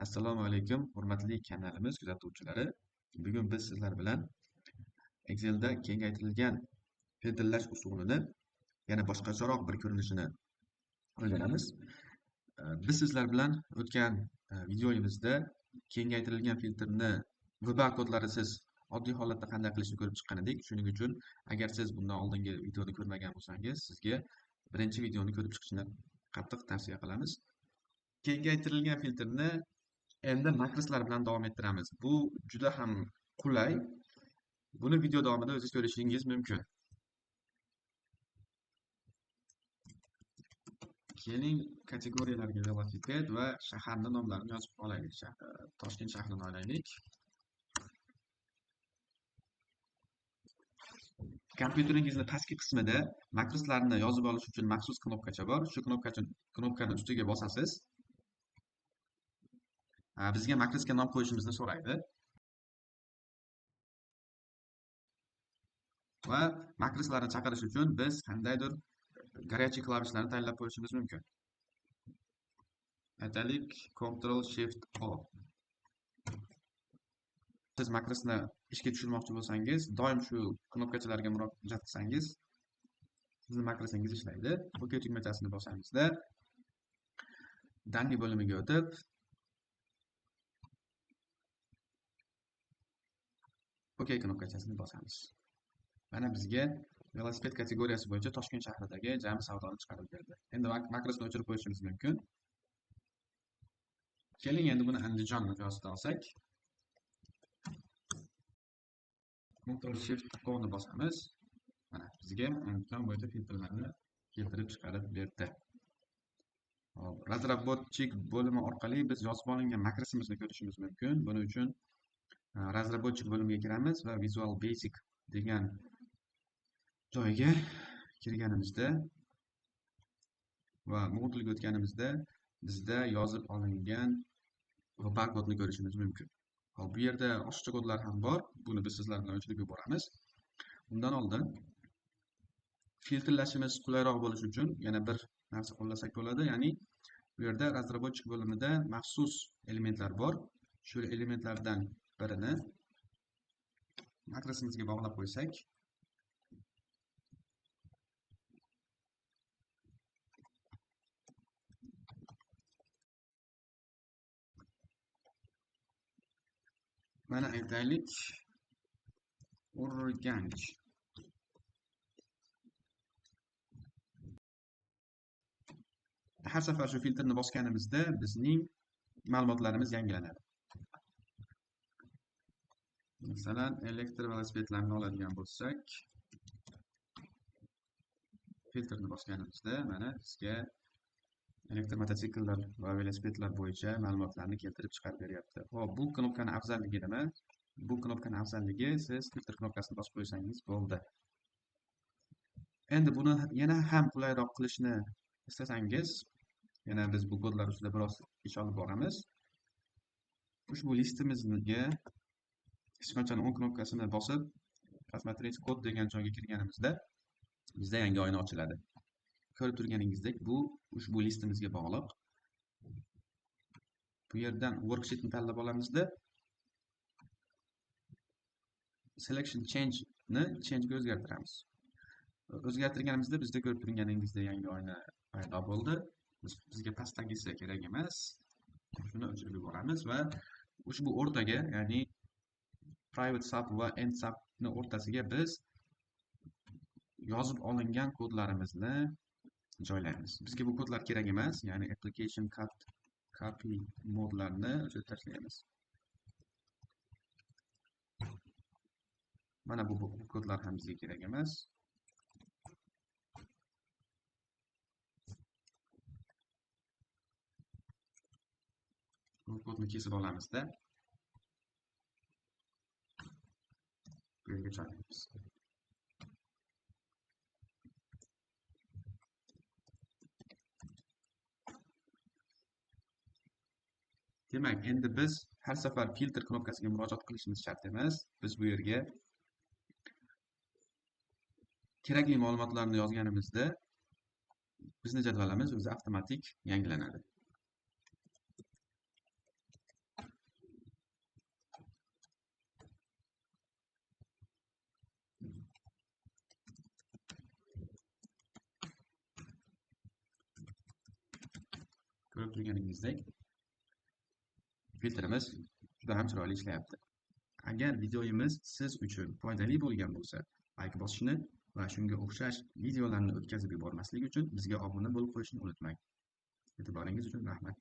Assalomu alaykum, hurmatli kanalimiz kuzatuvchilari. Bugun biz sizlar bilan Excelda kengaytirilgan filtrlash usulini yana boshqacharoq bir ko'rinishini o'rganamiz. Biz sizlar bilan o'tgan videoyimizda kengaytirilgan filtrni VBA kodlarisiz oddiy holatda qanday qilishni ko'rib chiqqan edik. Shuning uchun agar siz bundan oldingi videoni ko'rmagan bo'lsangiz, sizga birinchi videoni ko'rib chiqishni qattiq tavsiya qilamiz. Kengaytirilgan filtrni endi makroslar bilan davom ettiramiz. Bu juda ham qulay. Buni video davomida o'zingiz ko'rishingiz mumkin. Keling, kategoriyalarga velosiped va shaharning nomlarini yozib olaylik. Toshkent shahrini olaylik. Kompyuteringizni pastki qismida makroslarni yozib olish uchun maxsus knopkacha bor. Shu knopkani ustiga bosasiz. Bizga makrosga nom qo'yishimizni so'raydi. Va makroslarni chaqirish uchun biz qandaydir горячий klavishlarni tanlab qo'yishimiz mumkin. Aytaylik, Ctrl Shift O. Siz makrosni ishga tushirmoqchi bo'lsangiz, doim shu knopkachalarga murojaat qilsangiz, sizning makrosingiz ishlaydi. OK tugmachasini bosamizda, Danni bo'limiga o'tib, OK knopkachasini bosamiz. Mana bizga velosiped kategoriyasi bo'yicha Toshkent shahridagi jami savdoni chiqarib berdi. Endi makrosni o'chirib qo'yishimiz mumkin. Keling, endi buni Andijon miqyosida olsak. Ctrl Shift O ni bosamiz. Mana bizga Andijon bo'yicha filtrlarni keltirib chiqarib berdi. Hop, razraботчик bo'limi orqali biz yozib olingan makrosimizni ko'rishimiz mumkin. Buning uchun razraботчик bo'limiga kiramiz va Visual Basic degan joyga kirganimizda va modulga o'tganimizda bizda yozib olingan VBA kodni ko'rishimiz mumkin. Hop, bu yerda oshiqcha kodlar ham bor. Buni biz sizlar bilan o'chirib yuboramiz. Undan oldin filtrlashimiz qulayroq bo'lishi uchun yana bir narsa qo'llasak bo'ladi. Ya'ni bu yerda razraботчик bo'limida maxsus elementlar bor. Shu elementlardan birini makrosimizga bog'lab qo'ysak, mana aytaylik, Urganch. Har safar shu filtrni bosganimizda bizning ma'lumotlarimiz yangilanadi. Masalan, elektr velosipedlarni oladigan bo'lsak, filtrni bosganimizda mana bizga elektr mototsikllar va velosipedlar bo'yicha ma'lumotlarni keltirib chiqarib beryapti. Xo'p, bu knopkaning afzalligi nima? Bu knopkaning afzalligi, siz filtr knopkasini bosib qo'ysangiz bo'ldi. Endi buni yana ham qulayroq qilishni istasangiz, yana biz bu kodlar ustida biroz ish olib boramiz. Ushbu listimizga sichqonchani o'ng knopkasini bosib, Посмотреть kod degan joyga kirganimizda bizda yangi oyna ochiladi. Ko'rib turganingizdek, bu ushbu listimizga bog'liq. Bu yerdan worksheetni tanlab olamizda, selection change ni change ga o'zgartiramiz. O'zgartirganimizda bizda ko'rib turganingizdek yangi oyna paydo bo'ldi. Bizga pastdagisi kerak emas. Shuni o'chirib yuboramiz va ushbu o'rtaga, ya'ni private sub va end sub ni o'rtasiga biz yozib olingan kodlarimizni joylaymiz. Bizga bu kodlar kerak emas, ya'ni application cut copy modlarni o'chirib tashlaymiz. Mana bu kodlar ham bizga kerak emas. Bu kodni kesib olamizda. Bu yerga joylaymiz. Demak, endi biz har safar filtr knopkasiga murojaat qilishimiz shart emas. Biz bu yerga kerakli ma'lumotlarni yozganimizda bizni jadvalimiz o'zi avtomatik yangilanadi. Ko'rib turganingizdek, filtrimiz juda ham chiroyli ishlayapti. Agar videomiz siz uchun foydali bo'lgan bo'lsa, like bosishni va shunga o'xshash videolarni o'tkazib yubormaslik uchun bizga obuna bo'lib qo'yishni unutmang. E'tiboringiz uchun rahmat.